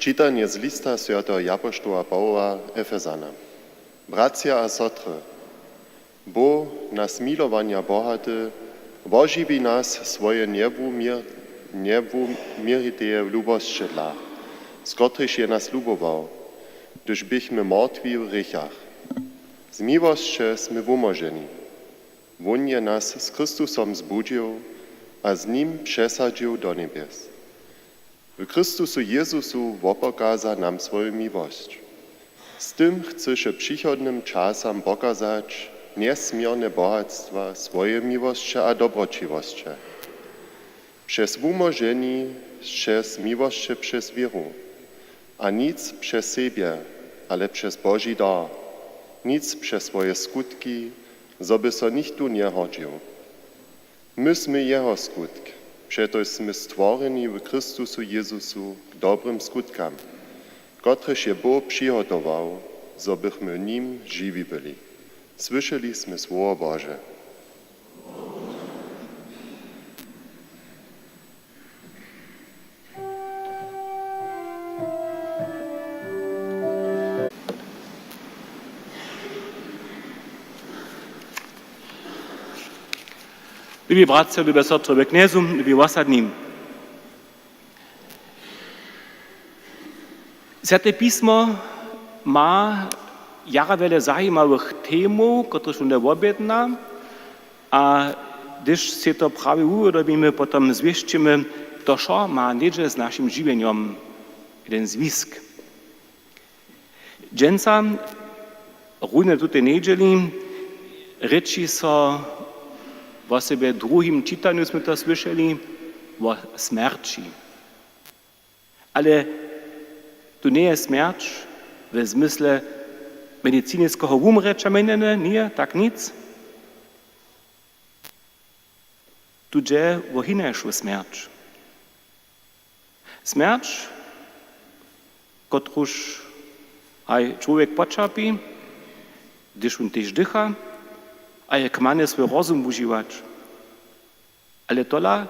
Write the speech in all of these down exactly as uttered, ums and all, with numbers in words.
Čitanje z lista swjateho japoštoła Pawoła Efezanam. Bratřa a sotry, Bóh, na smilowanja bohaty, wožiwi nas swoje njewuměr-, njewuměriteje lubosće dla, z kotrejž je nas lubował, hdyž běchmy mortwi w hrěchach. Z miłosće smy wumóženi. Wón je nas z Chrystusom zbudźił a z nim přesadźił do njebjes. W Chrystusu Jezusu wopokaza nam swoju miłosć. Z tym chcyše přichodnym časam pokazać njesměrne bohatstwa swojeje miłosće a dobroćiwosće. Přez wumóženi sće z miłosće přez wěru, a nic přez sebje, ale přez Boži dar, nic přez swoje skutki, zo by so nichtó njehordźił. My smy jeho skutk, přetož smy stworjeni w Chrystusu Jezusu k dobrym skutkam, kotrež je Bóh přihotował, zo bychmy w nim žiwi byli. Słyšeli smy słowo Bože. Lubi bratřa, lube sotry we Knjezu, lubi wosadni. Swjate pismo ma jara wjele zajimawych temow, kotrež wone wobjedna. A hdyž sej to prawje wuwědomimy, potom zwěsćimy, to wšo ma něhdźe z našim žiwjenjom jeden zwisk. Dźensa, runje w tutej njedźeli, rěči so, wosebje w druhim čitanju smy to słyšeli, wo smjerći. Ale tu njeje smjerć we zmysle mediciniskeho wumrěća měnjene, njeje tak nic. Tu dźe wo hinašu smjerć. Smjerć, kotruž haj čłowjek poćerpi, hdyž wón tež dycha, a je kmany swój rozum wužiwać. Ale tola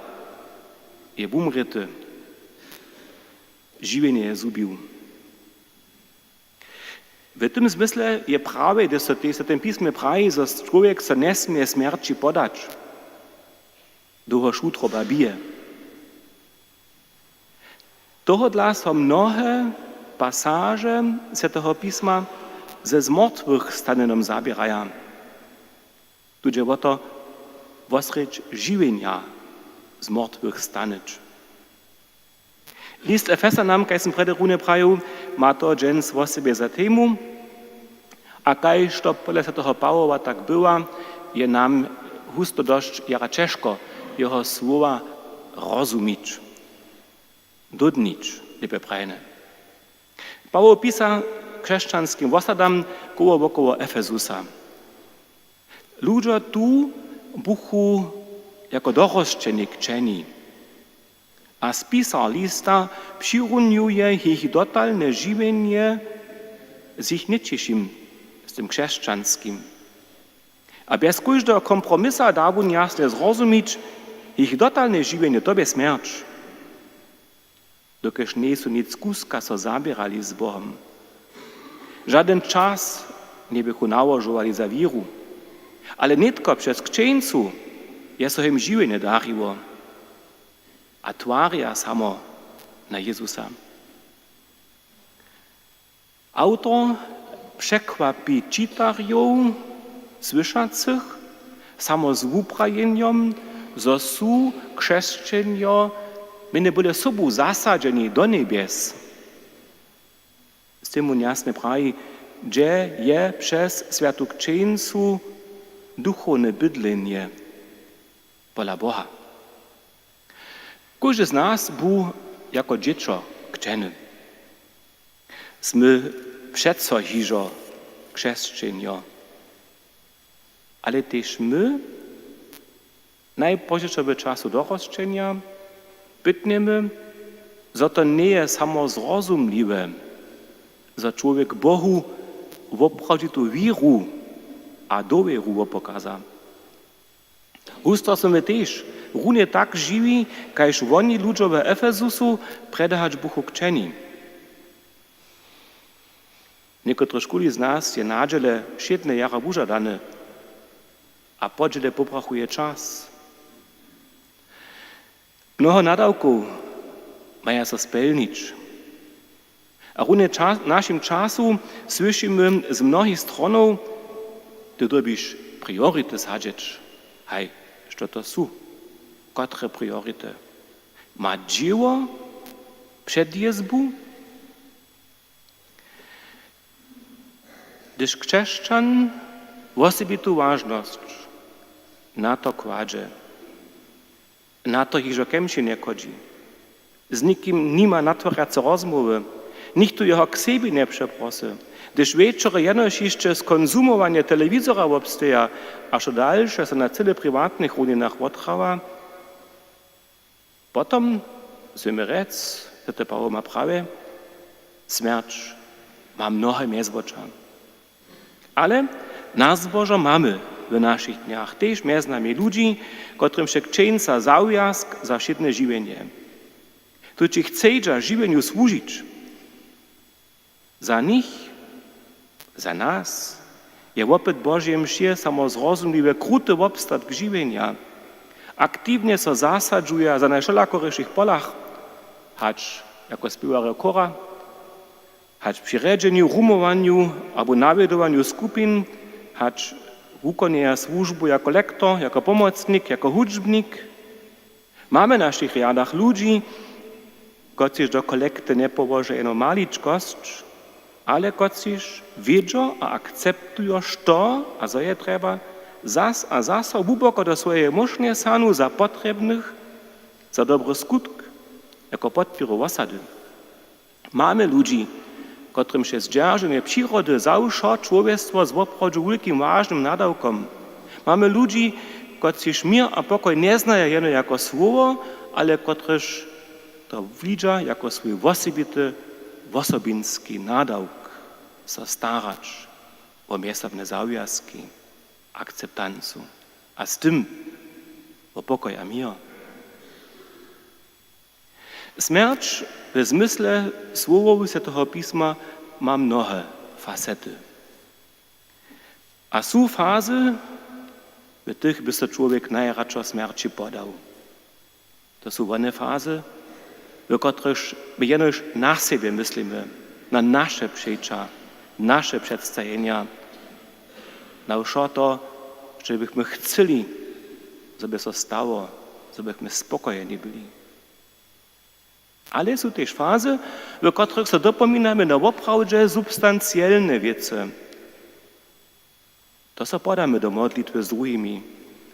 je wumrěty. Žiwjenje je zhubił. W tym zmysle je prawje, hdyž so tež w tym pismje praji, zo čłowjek so njesmě smjerći podać, dołhož wutroba bije. Tohodla so mnohe pasaže Swjateho pisma ze zmortwychstanjenom zaběraja. Tu dźe wo to, wosrjedź žiwjenja z mortwych stanyć. List Efesanam, kaž sym prjedy runje prajił, ma to dźens wosebje za temu. A kaž to podle swjateho Pawoła tak bywa, je nam husto dosć jara ćežko jeho słowa rozumić, dódnić, lěpje prajene. Pawoł pisa křesćanskim wosadam koło wokoło Efezusa. Ludźo tu buchu jako dorosćeni kćeni. A spisar lista přirunjuje jich dotalne žiwjenje z jich nětšěšim, z tym křesćanskim. A bjez kóždeho kompromisa da wón jasnje zrozumić, jich dotalne žiwjenje to bě smjerć. Dokelž njejsu nic kuska so zaběrali z Bohom, žadyn čas njeběchu nałožowali za wěru, ale nětko přez křćeńcu je so jim žiwjenje dariło a twarja samo na Jezusa. Awtor překwapi čitarjow słyšacych samo z wuprajenjom, zo su křesćenjo mjenje bóle sobu zasadźeni do njebjes. Z tym wón jasnje praji, hdźe je přez swjatu křćeńcu duchowne bydlenje pola Boha. Kóždy z nas bu jako dźěćo kćeny. Smy přeco hižo křesćenjo. Ale tež my najpozdźišo w času dorosćenja pytnjemy, zo to njeje samo zrozumliwe, zo čłowjek Bohu woprawdźitu wěru a dowěru wopokaza. Husto smy tež runje tak žiwi, kaž woni ludźo w Efezusu, prjedy hač buchu kćeni. Někotrežkuli z nas je na dźěle wšědne jara wužadany a po dźěle pobrachuje čas. Mnoho nadawkow maja so spjelnić. A runje ča-, w našim času słyšimy z mnohich stronow: „Ty dyrbiš priority sadźeć.“ Haj, što to su? Kotre priority? Ma dźěło předjězbu? Hdyž křesćan wosebitu wažnosć na to kładźe, na to hižo kemši njechodźi, z nikim nima natwórjace rozmołwy, nichtó jeho k sebi njepřeprosy, hdyž wječor jenož hišće skonzumowanje telewizora wobsteja a wšo dalše so na cyle priwatnych runinach wothrawa, potom, zwymy rjec, zo to Pawoł ma prawje, smjerć ma mnohe mjezwoča. Ale na zbožo mamy w našich dnjach tež mjez nami ludźi, kotrymž je křćeńca zawjazk za wšědne žiwjenje, kotřiž chcedźa žiwjenju słužić. Za nich, za nas, je wopyt Božeje mše samo zrozumliwy, kruty wobstatk žiwjenja. Aktiwnje so zasadźuja za na wšelakoryšich polach, hač jako spěwarjo chóra, hač při rjedźenju, rumowanju abo nawjedowanju skupin, hač wukonjeja słužbu jako lektor, jako pomocnik, jako hudźbnik. Mamy w našich rjadach ludźi, kotřiž do kolekty njepołoža jeno maličkosć, ale kotřiž wědźo a akceptujo, što a zo je trjeba, zas a zaso hłuboko do swojeje móšnje sanu za potrjebnych, za dobry skutk, jako podpěru wosady. Mamy ludźi, kotrymž je zdźerženje přirody za wšo čłowjestwo z woprawdźe wulkim wažnym nadawkom. Mamy ludźi, kotřiž měr a pokoj njeznaja jeno jako słowo, ale kotrež to widźa jako swój wosebity, wosobinski nadawk, so starać wo mjezsobne zawjazki, akceptancu a z tym wo pokoj a měr. Smjerć we zmysle słowow Swjateho Pisma ma mnohe fasety. A su fazy, w tych by so čłowjek najradšo smjerći podał. To su wone fazy, w kotrychž my jenož na sebje myslimy, na naše přeća, naše předstajenja, na wšo to, što bychmy chcyli, zo by so stało, zo bychmy spokojeni byli. Ale su tež fazy, w kotrych so dopominamy na woprawdźe substancielne wěcy. To so podamy do modlitwy z druhimi.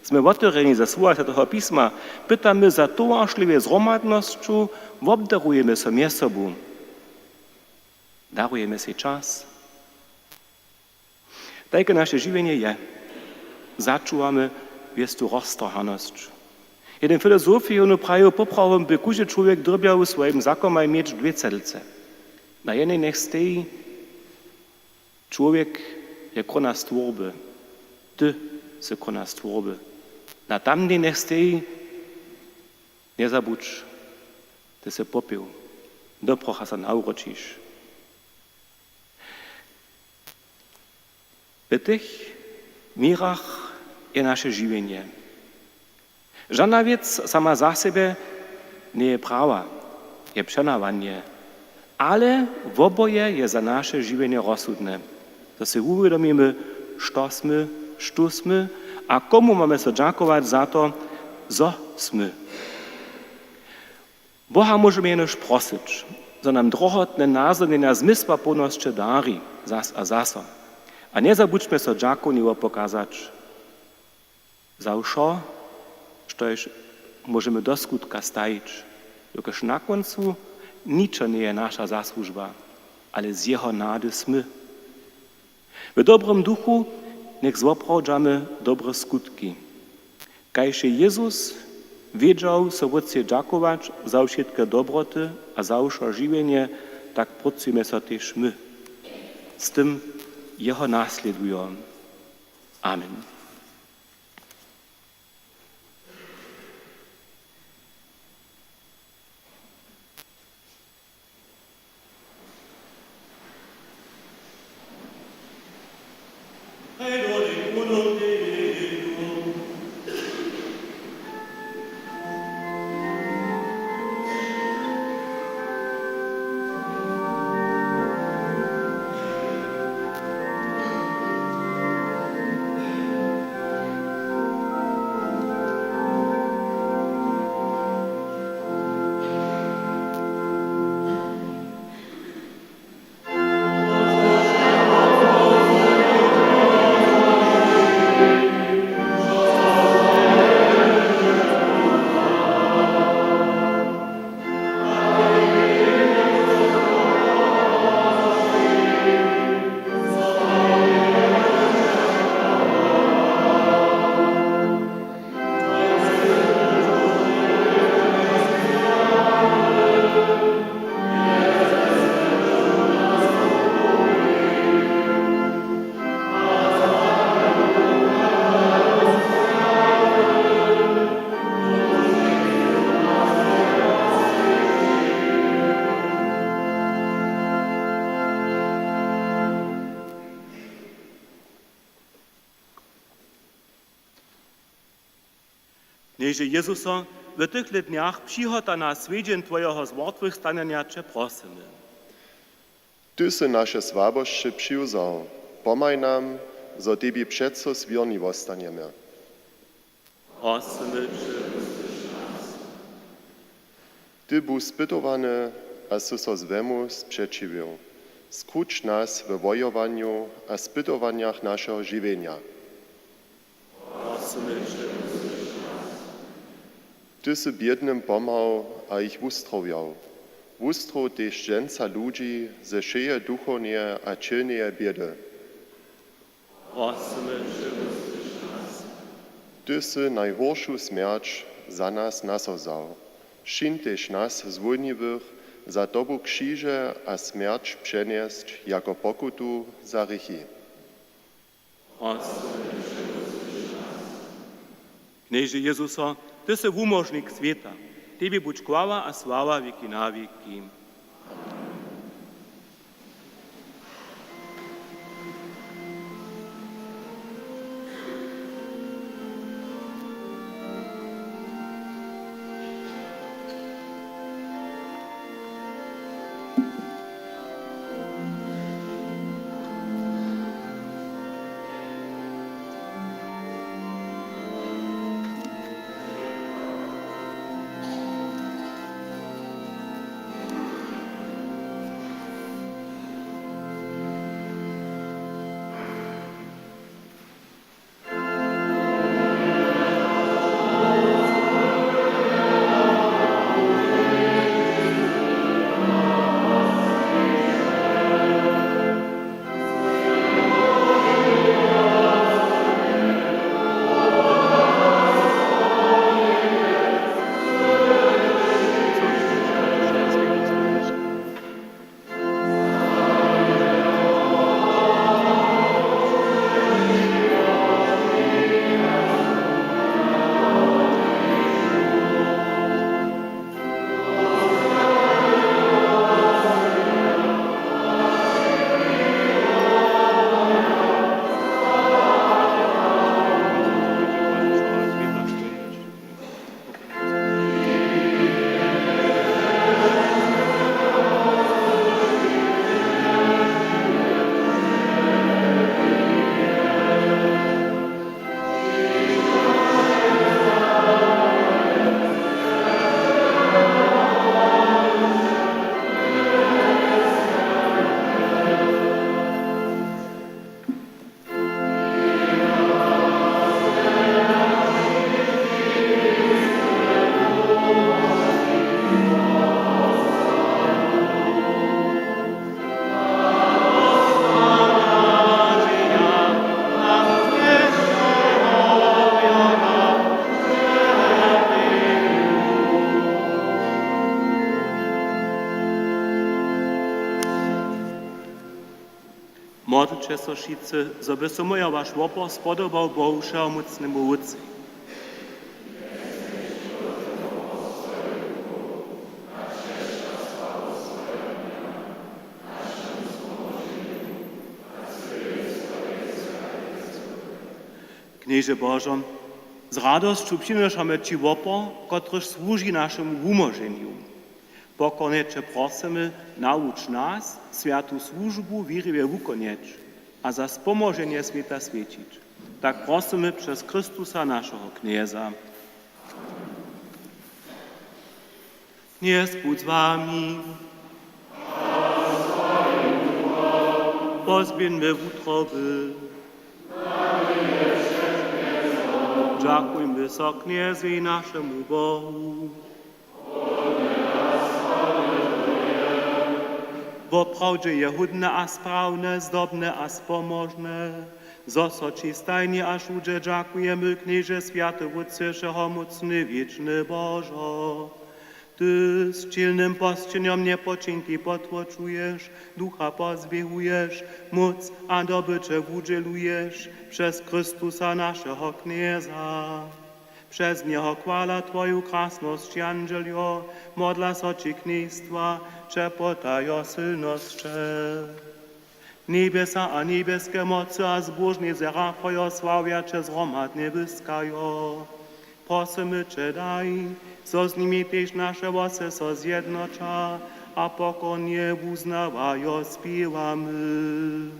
Smy wotewrjeni za słowa Swjateho Pisma, pytamy za towaršliwej zhromadnosću, wobdarujemy so mjez sobu, darujemy sej čas. Tajke naše žiwjenje je. Začuwamy wěstu roztorhanosć. Jedyn filozof je jónu prajił: „Poprawom by kóždy čłowjek dyrbjał w swojim zakomaj měć dwě cedlce. Na jenej njech steji: Čłowjek je króna stwórby, ty sy króna stwórby. Na tamdej njech steji: Njezabudź, ty sy popěł, do procha so nawróćiš.“ W tych měrach je naše žiwjenje. Žana wěc sama za sebje njeje prawa, je přenawanje, ale woboje je za naše žiwjenje rozsudne. Zo sej wuwědomimy, što smy, štó smy a komu mamy so dźakować za to, zo smy. Boha móžemy jenož prosyć, zo nam drohotne nazhonjenja zmysłapołnosće dari zas a zaso. A njezabudźmy so dźakowniło pokazać za wšo, štož móžemy do skutka stajić, dokelž na kóncu ničo njeje naša zasłužba, ale z jeho hnady smy. W dobrym duchu njech zwoprawdźamy dobre skutki. Kaž je Jezus wědźał so Wótcej dźakować za wšitke dobroty a za wšo žiwjenje, tak prócujmy so tež my, z tym jeho naslědujo. Amen. Knježe Jezuso, w tychle dnjach přihota na swjedźeń Twojeho zmortwychstanjenja će prosymy. Ty sy naše słabosće přiwzał, pomhaj nam, zo tebi přeco swěrni wostanjemy. Prosymy će, wusłyš nas. Ty bu spytowany a sy so złemu spřećiwił. Skruć nas we wojowanju a spytowanjach našeho žiwjenja. Prosymy će, wusłyš nas. Ty sy bědnym pomhał a jich wustrowjał. Wustrow tež dźensa ludźi ze wšeje duchowneje a ćělneje bědy. Prosymy će, wusłyš nas. Ty sy najhóršu smjerć za nas na so wzał. Čiń tež nas zwólniwych, za tobu křiže a smjerć přenjesć jako pokutu za hrěchi. Prosymy će, wusłyš nas. Knježe Jezuso, ty sy wumóžnik swěta. Tebi budź chwała a sława wěki na wěki. Modlće so wšitcy, zo by so mój a waš wopor spodobał Bohu Wšehomócnemu Wótcej. Knježe Božo, z radosću přinošamy Ći wopor, kotryž słuži našemu wumóženju. Pokornje Će prosymy, nawuč nas, swjatu słužbu wěriwje wukonjeć a za spomóženje swěta swjećić. Tak prosymy přez Chrystusa, našeho Knjeza. Knjez budź z wami. Pozběhńmy wutroby. Dźakujmy so Knjezej, našemu Bohu. Woprawdźe je hódne a sprawne, zdobne a spomóžne, zo so Ći stajnje a wšudźe dźakujemy, Knježe, swjaty Wótče, wšehomócny, wěčny Božo. Ty z ćělnym posćenjom njepočinki potłočuješ, ducha pozběhuješ, móc a dobyće wudźěluješ přez Chrystusa, našeho Knjeza. Přez njeho chwala Twoju krasnosć, jandźeljo, modla so Ći knjejstwa, třepotajo sylnosće. Njebjesa a njebjeske mocy a zbóžni serafojo sławja Će zhromadnje, wyskajo: Prosymy Će, daj, zo z nimi tež naše hłosy so zjednoća a pokornje wuznawajo spěwamy.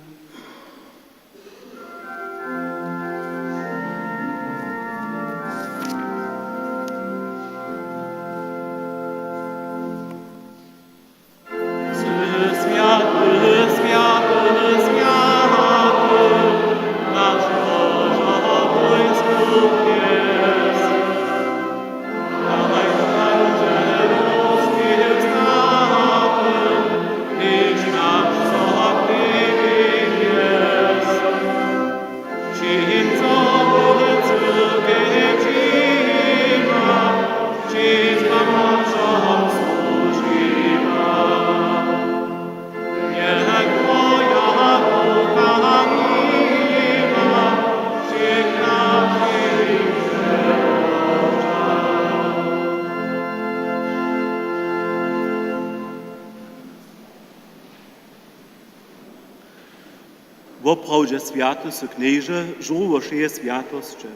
Woprawdźe swjaty sy, Knježe, žórło wšeje swjatosće.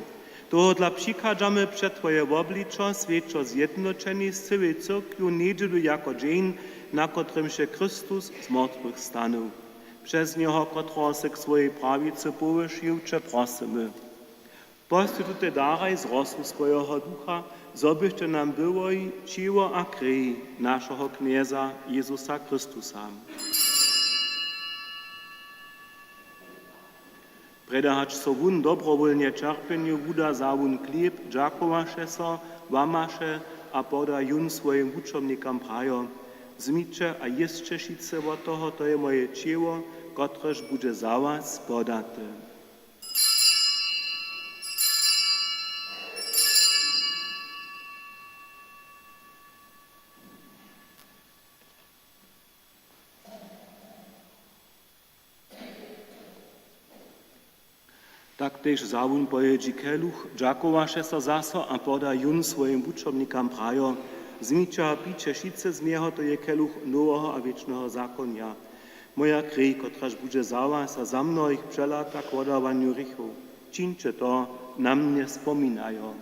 Tohodla přichadźamy před Twoje wobličo, swjećo zjednoćeni z cyłej cyrkwju njedźelu jako dźeń, na kotrymž je Chrystus z mortwych stanył. Přez njeho, kotrehož sy k swojej prawicy powyšił, Će prosymy: Poswjeć tutej daraj z rosu swojeho Ducha, zo byštej nam byłoj ćěło a krej našeho Knjeza Jezusa Chrystusa. Prjedy hač so wón dobrowólnje ćerpjenju wuda, wza wón chlěb, dźakowaše so, łamaše a poda jón swojim wučomnikam, prajo: Wzmiće a jěsće wšitcy wot toho, to je moje ćěło, kotrež budźe za was podate. Tak tež wza wón po jědźi keluch, dźakowaše so zaso a poda jón swojim wučomnikam, prajo: Wzmiće a pijće wšitcy z njeho, to je keluch noweho a wěčneho zakonja, moja krej, kotraž budźe za was a za mnohich přelata k wodawanju hrěchow. Čińće to na mnje spominajo.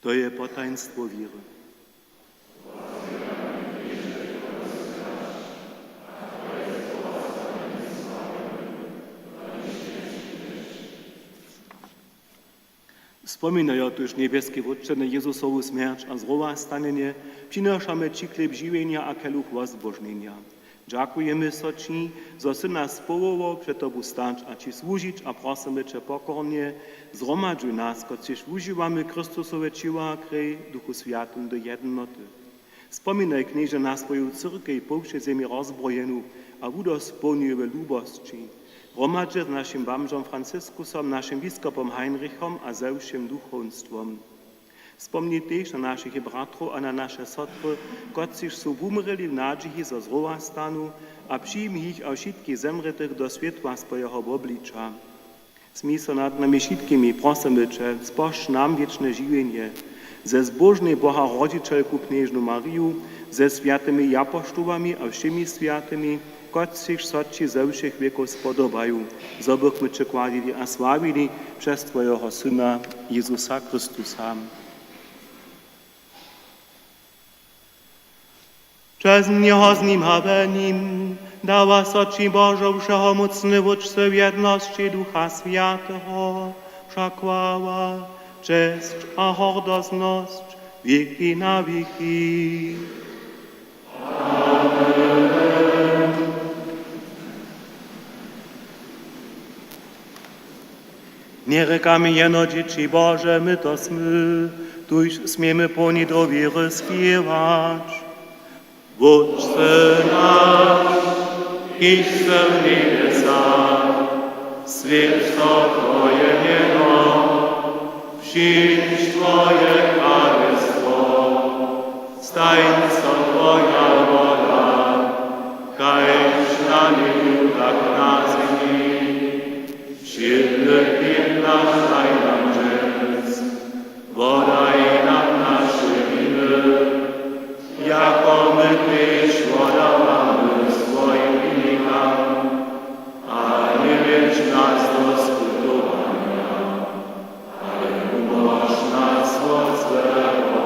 To je potajnstwo wěry. Spominajo tuž, njebjeski Wótče, na Jezusowu smjerć a zrowastanjenje, přinošamy Ći chlěb žiwjenja a keluch wozbožnjenja. Dźakujemy so Ći, zo sy nas powołał před Tobu stać a Ći słužić, a prosymy Će pokornje: Zhromadźuj nas, kotřiž wužiwamy Chrystusowe ćěło a krej, w Duchu Swjatym do jednoty. Spominaj, Knježe, na swoju cyrkej po wšej zemi rozbrojenu a wudospołnjuj w lubosći, hromadźe z našim bamžom Franciskusom, našim biskopom Heinrichom a ze wšěm duchowstwom. Spomni tež na našich bratrow a na naše sotry, kotřiž su wumrěli w nadźiji, zo zrowastanu, a přijmi jich a wšitkich zemrětych do swětła swojeho wobliča. Smil so nad nami wšitkimi, prosymy će, spožč nam wěčne žiwjenje ze zbóžnej Boha rodźićelku knježnu Mariju, ze swjatymi japoštołami a wšěmi swjatymi, kotřiž so ći ze wšěch wěkow spodobaju, zo bychmy će chwalili a sławili přez twojeho Syna Jezusa Chrystusa. Přez njeho, z nim a w nim dawa so ći, Božo, wšehomócny Wótče, w jednosći Ducha Swjateho wša chwała, česć a hordoznosć wěki na wěki. Njerěkamy jeno dźěći Bože, my to smy, tuž směmy połni dowěry spěwać: Wótče naš, kiž sy w njebjesach, swjeć so twoje mjeno, přińdź twoje kralestwo, stań so twoja wola, kaž na njebju, tak na zemi. Wšědny chlěb naš daj nam dźensa, wodaj nam naše winy, jako my tež wodawamy swojim winikam, a njewjedź nas do spytowanja, ale wumóž nas wot złeho.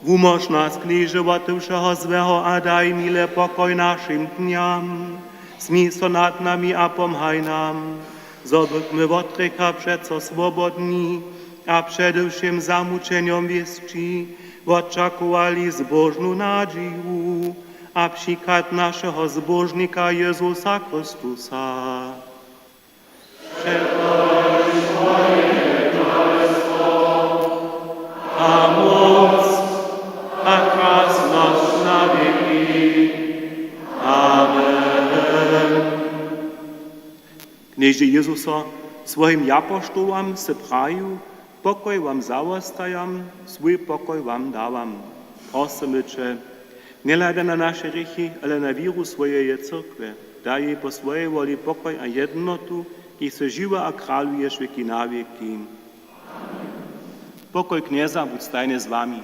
Wumóž nas, Knježe, wot wšeho złeho a daj mile pokoj našim dnjam. Smil so nad nami a pomhaj nam, zo bychmy wot hrěcha přeco swobodni a přede wšěm zamućenjom wěsći wočakowali zbóžnu nadźiju a přichad našeho Zbóžnika Jezusa Chrystusa. Přetož twoje je kralestwo a móc a krasnosć na wěki. Amen. Knježe Jezuso, swojim japoštołam sy prajił: Pokoj wam zawostajam, swój pokoj wam dawam. Prosymy će, njehladaj na naše hrěchi, ale na wěru swojeje cyrkwje, daj jej po swojej woli pokoj a jednotu, kiž sy žiwy a kraluješ wěki na wěki. Pokoj Knjeza budź stajnje z wami.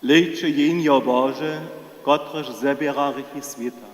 Hlejće, Jehnjo Bože, kotrež zběra hrěchi swěta.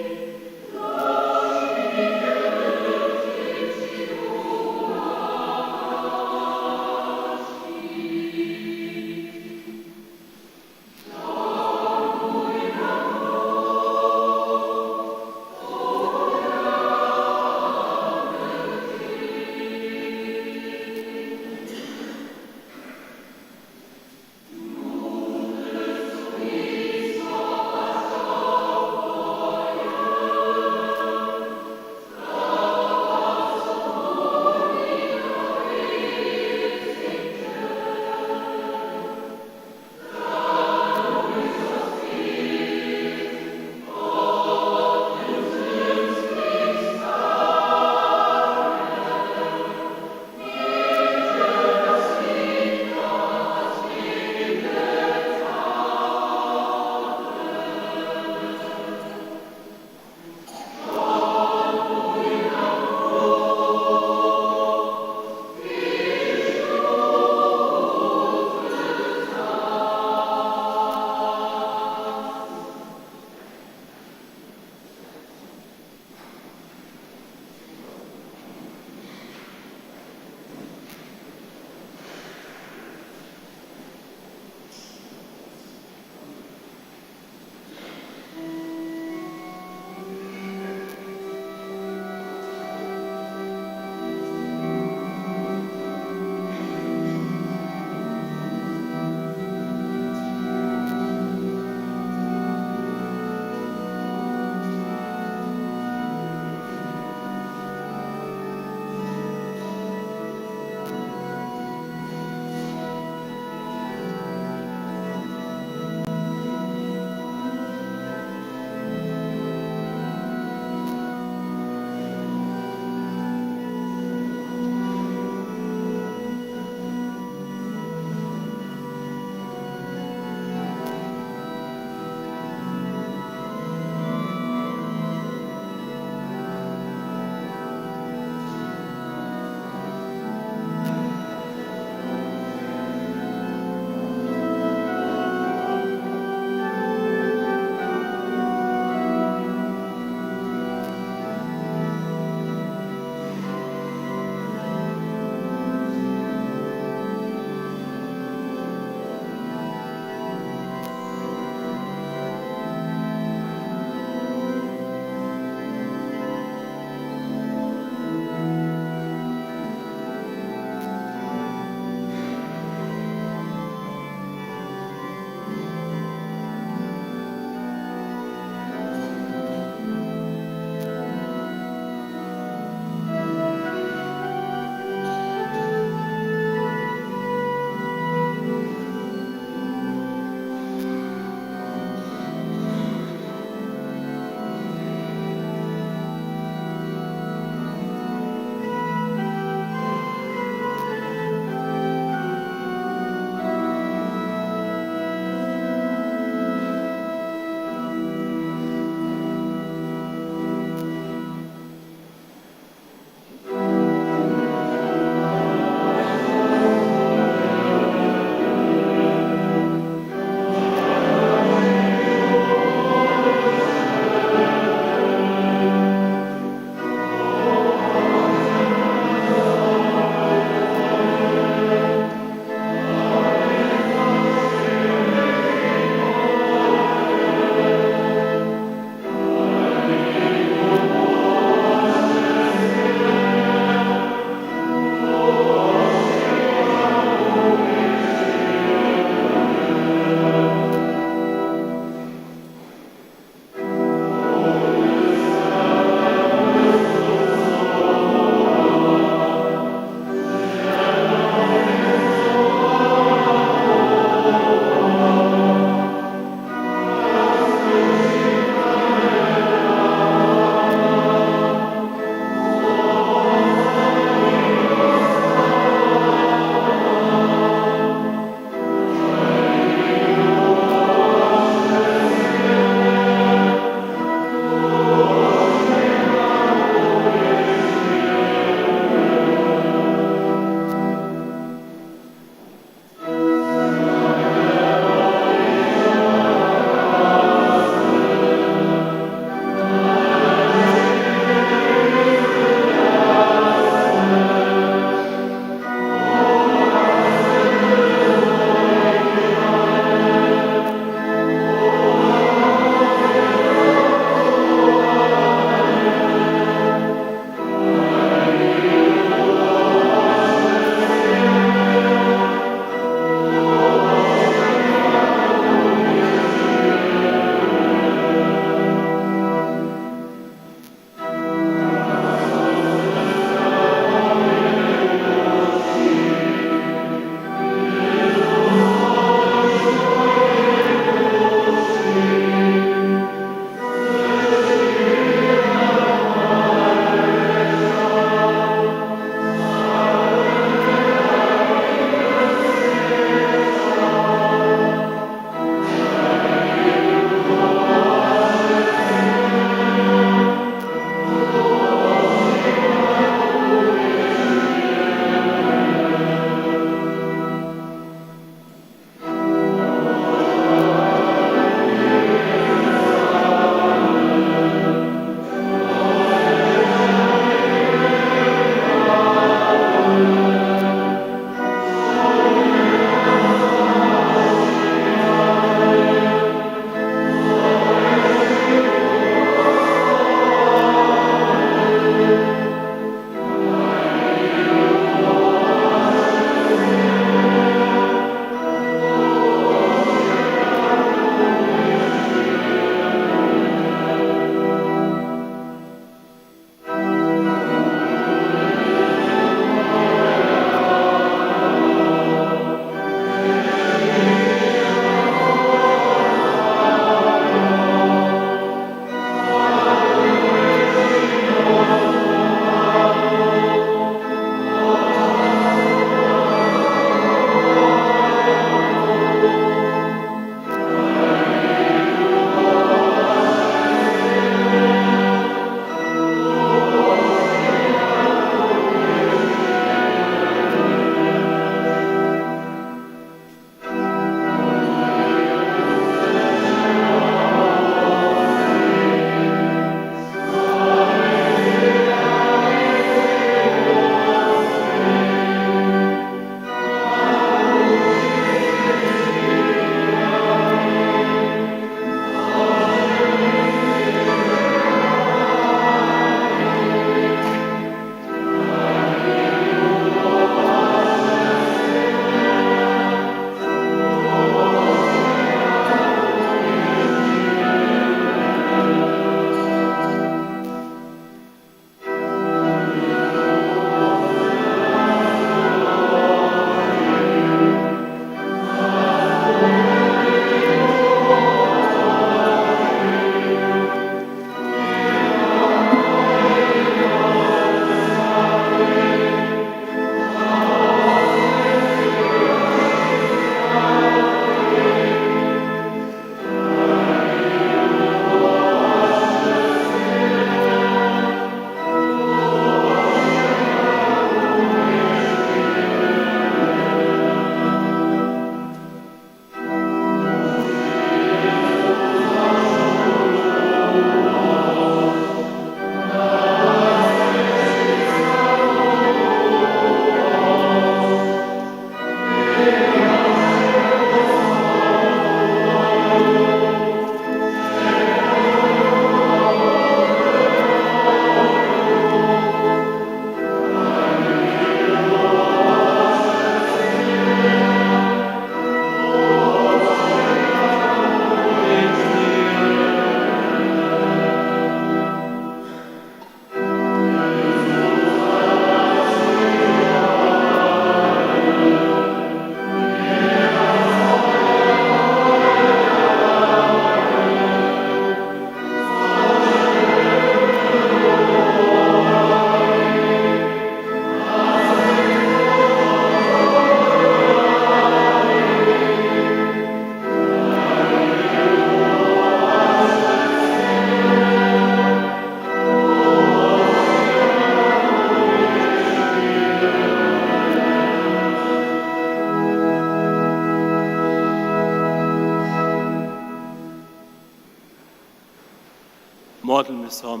Modlmy so.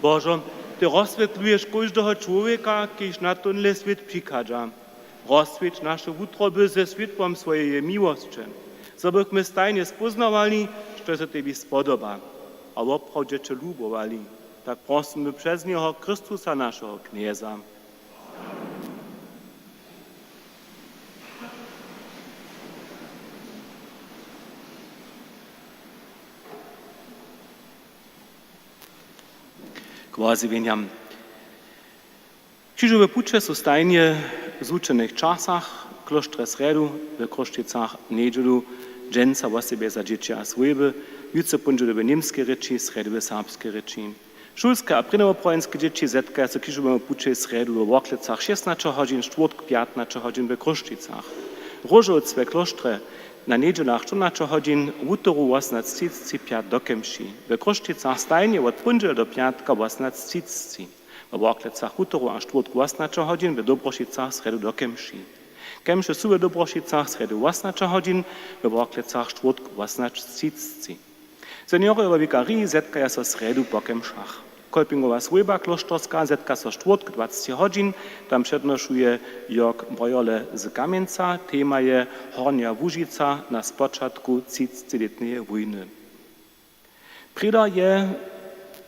Božo, ty rozswětluješ kóždeho čłowjeka, kiž na tónle swět přichadźa. Rozswěć naše wutroby ze swětłom swojeje miłosće, zo bychmy stajnje spóznawali, što so tebi spodoba, a woprawdźe će lubowali. Tak prosymy přez njeho, Chrystusa, našeho Knjeza. K wozjewjenjam. Křižowe puće su stajnje w zwučenych časach, w klóštrje srjedu, we Chrósćicach njedźelu, dźensa wosebje za dźěći a swójby, jutře póndźelu w němskej rěči, srjedu w serbskej rěči. Šulske a prěnjowoprawjenske dźěći zetkaja so křižowemu pućej srjedu we Worklecach šěsnaće hodźin, štwórtk pjatnaće hodźin we Chrósćicach. Róžowc we klóštrje na njedźelach štyrnaće hodźin, wutoru wosomnaće třiceći, pjatk do Kemši. We Chrósćicach stajnje wot póndźele do pjatka wosomnaće třiceći. We Worklecach wutoru a štwórtk wosomnaće hodźin, we Dobrošicach srjedu do Kemši. Kemše su we Dobrošicach srjedu wosomnaće hodźin, we Worklecach štwórtk wosomnaće třiceći. Seniorojo we wikariji zetkaja so srjedu po Kemšach. Kolpingowa swójba klóšterska zetka so štwórtk dwaceći hodźin, tam přednošuje Jörg Breuerle z Kamjenca, tema je Hornja Łužica na spočatku třicećilětneje wójny. Prěda je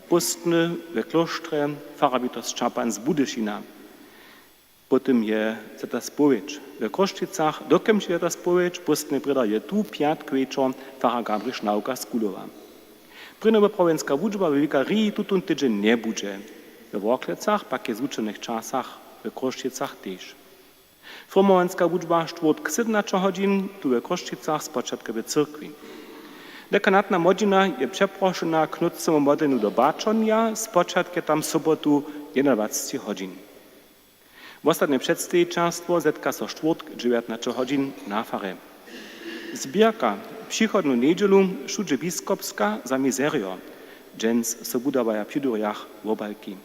póstny we klóštrje farar Witold Čapan z Budyšina. Potom je Swjata spowědź we Chrósćicach, do Kemša Swjata spowědź, póstny prěda je tu pjatk wječor farar Gabriš Nawka z Kulowa. Prěnjowoprawjenska wučba we wikariji tutón tydźeń njebudźe. We Worklecach pak je w zwučenych časach, we Chrósćicach tež. Firmowanska wučba štwórtk sydomnaće hodźin, tu we Chrósćicach spočatka w cyrkwi. Dekanatna młodźina je přeprošena k nocnemu modlenju do Baćonja, spočatk je tam sobotu jedynadwaceći hodźin. Wostatne předstejićerstwo zetka so štwórtk dźewjatnaće hodźin na farje. Zběrka přichodnu njedźelu wšudźe biskopska za mizerijo. Dźens so wudawaja při durjach wobalki.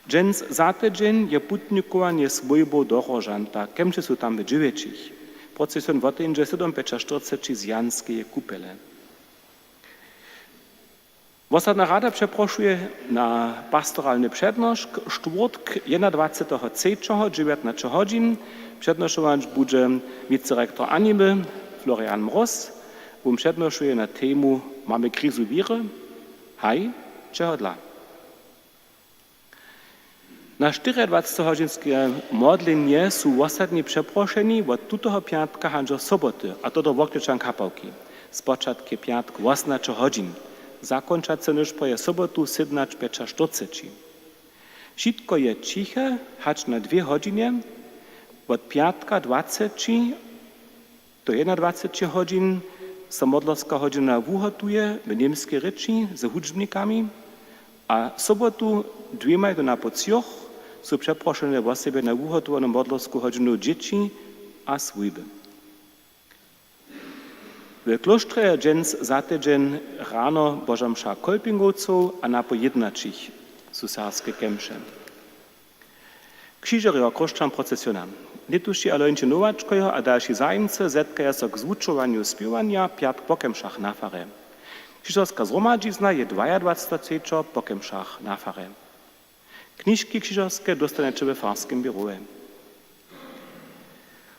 Dźens za tydźeń je putnikowanje swójbow do Rožanta, kemše su tam w dźewjećich. Procesion woteńdźe sydompjećaštyrceći z Janskeje kupele. Wosadna rada přeprošuje na pastoralny přednošk štwórtk jedynadwaceteho třećeho dźewjatnaće hodźin. Přednošować budźe wicerektor Animy Florian Mróz. Wón přednošuje na temu Mamy krizu wěry? Haj, čehodla? Na štyriadwacetehodźinske modlenje su wosadni přeprošeni wot tutoho pjatka hač do soboty, a to do Worklecza Kapałki. Spočatk je pjatk wosomnaće hodźin, zakónčace nešpor je sobotu sydomnaće pjećaštyrceći. Wšitko je ćiche hač na dwě hodźinje, wot pjatka dwaceći do jedynadwaceći hodźin so modlerska hodźina wuhotuje w němskej rěči z hudźbnikami a sobotu dwěmaj do napoł třoch su přeprošene wosebje na wuhotowanu modlersku hodźinu dźěći a swójby. W klóštrje je dźens za tydźeń rano Boža mša Kolpingowcow a napoł jědnaćich su serbske kemše. Křižerjo chróšćan procesiona. Lětuši Alonči Nowačkojo a dalši zajimcy zetkaja so k zwučowanju spěwanja pjatk po kemšach na farje. Křižerska zhromadźizna je dwajadwaceteho třećeho po kemšach na farje. Knižki křižerske dóstaneće we farskim běrowje.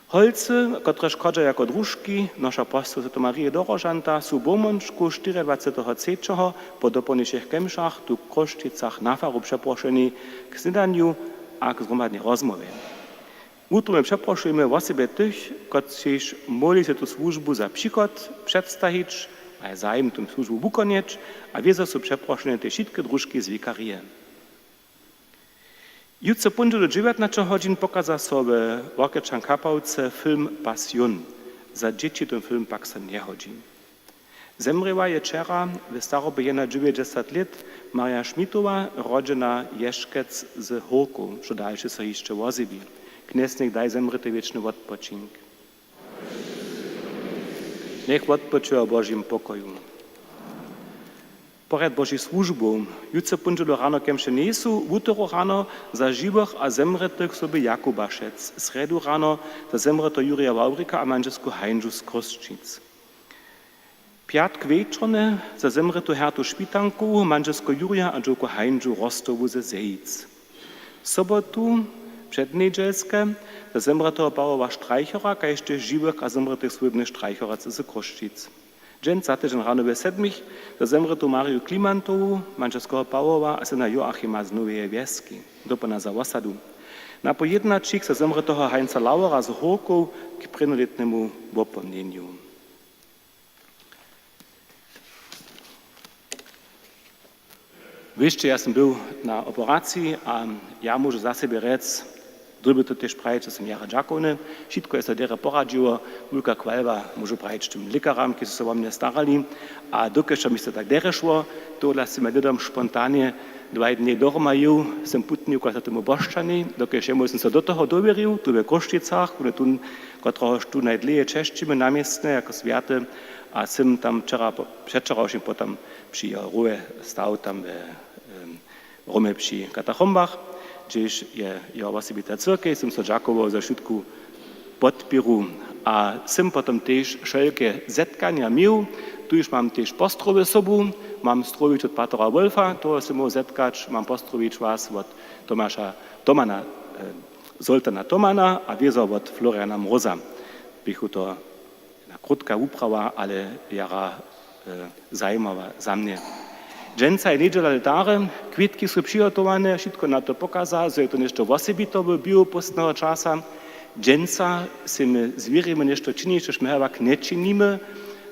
Holcy, kotrež chodźa jako družki noša postoł swjateje Marije do Rožanta, su w Bowmónčku štyriadwaceteho třećeho po dopołdnišich kemšach tu w Chrósćicach na faru přeprošeni k snědanju a k zhromadnej rozmowje. Wutrobnje přeprošujemy wosebje tych, kotřiž móhli so tu słužbu za přichod předstajić, maja zajim tu słužbu wukonjeć, a wězo su přeprošene tež wšitke družki z wikarije. Jutře póndźelu dźewjatnaće hodźin pokaza so we Worklecza Kapałce film Passion. Za dźěći tón film pak so njehodźi. Zemrěła je wčera w starobje jedynadźewjećdźesat lět Marja Šmitowa, rodźena Ješkec z Hórkow, što dalše so hišće wozjewi. Knjez njech daj zemrětej wěčny wotpočink. Njech wotpočuja w Božim pokoju. Porjad Božich słužbow. Jutře póndźelu rano kemše njejsu, wutoru rano za žiwych a zemrětych sobu Jakubašec, srjedu rano za zemrěteho Jurija Wawrika a mandźelsku Hańžu z Chrósćic. Pjatk wječornje za zemrětu Hertu Šwitankowu, mandźelskeho Jurja a dźowku Hańžu Rostowu ze Zejic. Sobotu přednjedźelske za zemrěteho Pawoła Streichera, kaž tež žiwych a zemrětych swójbnych Streicherac z Chrósćic. Dźensa tydźeń rano we sedmich za zemrětu Mariju Klimantowu, mandźelskeho Pawoła a syna Joachima z Noweje Wjeski, dopołdnja za wosadu. Napoł jědnaćich za zemrěteho Heinza Lauera z Hórkow k prěnjolětnemu wopomnjenju. Wěsće, ja sym był na operaciji a ja móžu za sebje rjec, dyrbju to tež prajić, zo sym jara dźakowny. Wšitko je so derje poradźiło, wulka chwalba, móžu prajić, tym lěkaram, kiž su so wo mnje starali. A dokelž mi so tak derje šło, tohodla sym ja hnydom spontanje dwaj dnje dohroma jěł, sym putniku za tomu Bošćanej, dokelž jemu sym so do toho dowěrił, tu we Chrósćicach, wón je tón, kotrehož tu najdlěje česćimy na městnje jako swjaty, a sym tam wčera po-, předwčerawšim potom při jeho hroje stał tam we, em, Rómje při katakombach, hdźež je jeho wosebita cyrkej, sym so dźakował za wšitku podpěru. A sym potom tež wšelke zetkanja měł. Tuž mam tež pozdrowy sobu, mam zdrowje wot patra Wolfa, toho sym móhł zetkać, mam pozdrowić was wot Tomaša Tomana, e, Zoltana Tomana a wězo wot Floriana Mroza. Běchu to jedna krótka wuprawa, ale jara, e, zajimawa za mnje. Dźensa je njedźela lětary, kwětki su přihotowane, wšitko na to pokaza, zo je to něšto wosebiteho biwopóstneho časa. Dźensa sej my zwěrimy něšto činić, štož my hewak nječinimy.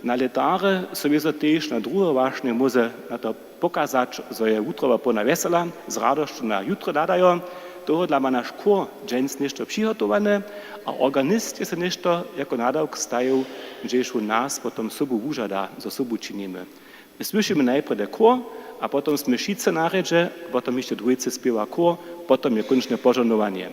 Na lětary so wězo tež na druhe wašnje móže na to pokazać, zo je wutroba połna wjesela, z radosću na jutro hladajo. Tohodla ma naš chór dźens něšto přihotowane a organist je so něšto jako nadawk stajił, hdźež wón nas potom sobu wužada, zo sobu činimy. My słyšimy najprjedy chór a potom smy wšitcy na rjedźe, potom hišće dwójce spěwa chór, potom je kónčne požohnowanje.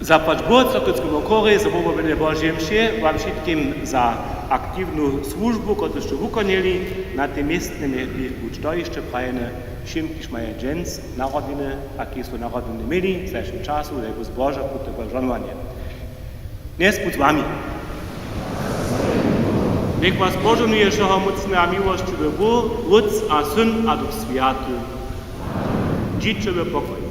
Zapłać Bóh, Sokolskemu chórej za wobłobjenje Božeje mše, wam wšitkim za aktiwnu słužbu, kotruž sće wukonjeli. Na tym městnje je tež wučtojišće prajene wšěm, kiž maja dźens narodniny a kiž su narodniny měli w zašłym času, daj Bóh zboža ku temu žohnowanje. Knjez budź z wami. Njech was požohnuje wšehomócny a miłosćiwy Bóh, Wótc a Syn a Duch Swjaty. Dźiće w pokóju.